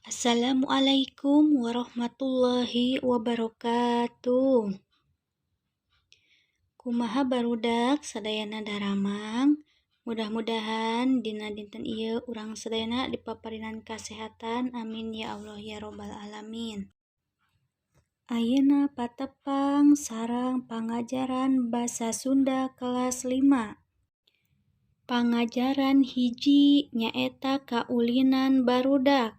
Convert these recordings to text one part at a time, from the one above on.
Assalamualaikum warahmatullahi wabarakatuh. Kumaha barudak sadayana daramang? Mudah-mudahan dina dinten ieu urang sadayana dipaparinan kasehatan, amin ya Allah ya robbal alamin. Ayeuna patepang sareng pangajaran Basa Sunda kelas 5. Pangajaran 1 nyaeta kaulinan barudak.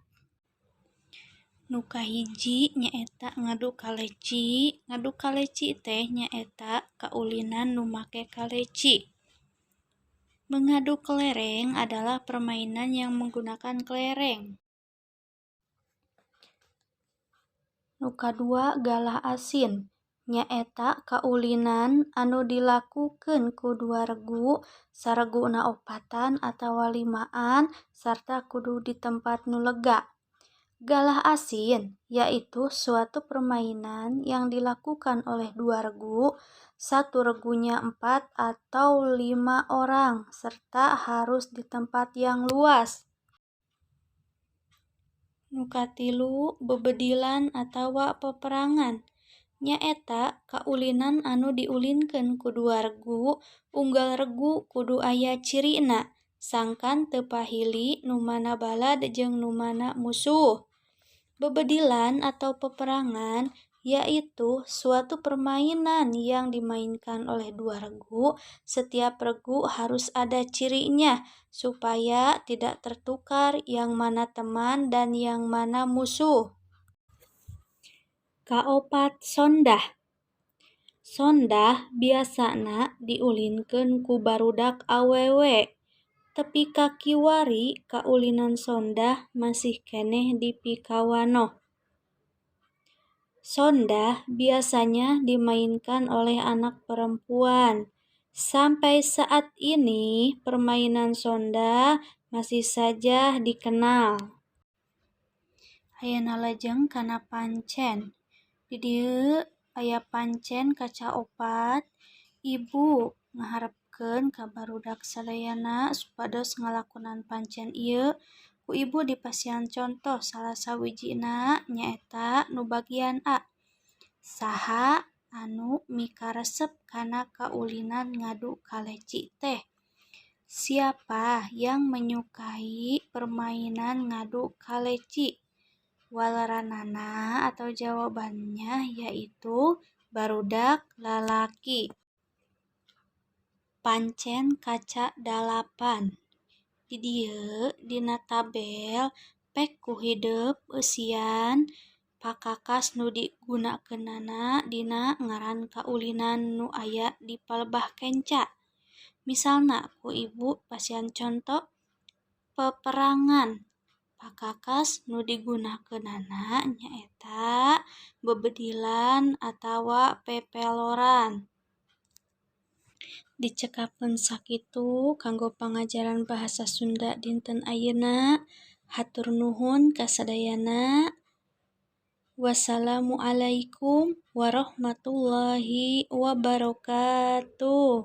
Nu kahiji nyaeta ngadu kaleci. Ngadu kaleci teh nyaeta kaulinan nu make kaleci. Mengadu kelereng adalah permainan yang menggunakan kelereng. Nu kadua galah asin nyaeta kaulinan anu dilakukeun ku dua regu, sareguna opatan atawa limaan sarta kudu di tempat nu lega. Galah asin yaitu suatu permainan yang dilakukan oleh dua regu, satu regunya 4 atau 5 orang serta harus di tempat yang luas. Nu katilu bebedilan atawa peperangan nyaeta kaulinan anu diulinkeun ku dua regu, unggal regu kudu aya cirina sangkan teu pahili nu mana balad jeung nu mana musuh. Bebedilan atau peperangan yaitu suatu permainan yang dimainkan oleh dua regu, setiap regu harus ada cirinya supaya tidak tertukar yang mana teman dan yang mana musuh. Kaopat sondah. Sondah biasana diulinkeun ku barudak awewe. Tepi ka kiwari kaulinan sondah masih keneh dipikawanoh. Sondah biasanya dimainkan oleh anak perempuan. Sampai saat ini permainan sondah masih saja dikenal. Ayeuna lajeng kana pancen. Di dieu aya pancen kaca opat. Ibu ngaharepkeun ka barudak sadayana supados ngalakonan pancen ieu. Ku ibu dipasihan contoh salah sawijina nyaeta nu bagian A. Saha anu mikaresep kana kaulinan ngadu kaleci teh? Siapa yang menyukai permainan ngadu kaleci? Waleranana atau jawabannya yaitu barudak lalaki. Pancen kaca 8. Di dieu dina tabel pek ku hidep eusian pakakas nu digunakeunana dina ngaran kaulinan nu aya di palebah kenca. Misalna ku ibu pasihan conto peperangan. Pakakas nu digunakeunana nyaeta bebedilan atawa pepeloran. Dicekapkeun sakitu kanggo pangajaran Bahasa Sunda dinten ayeuna. Hatur nuhun ka sadayana. Wassalamualaikum warahmatullahi wabarakatuh.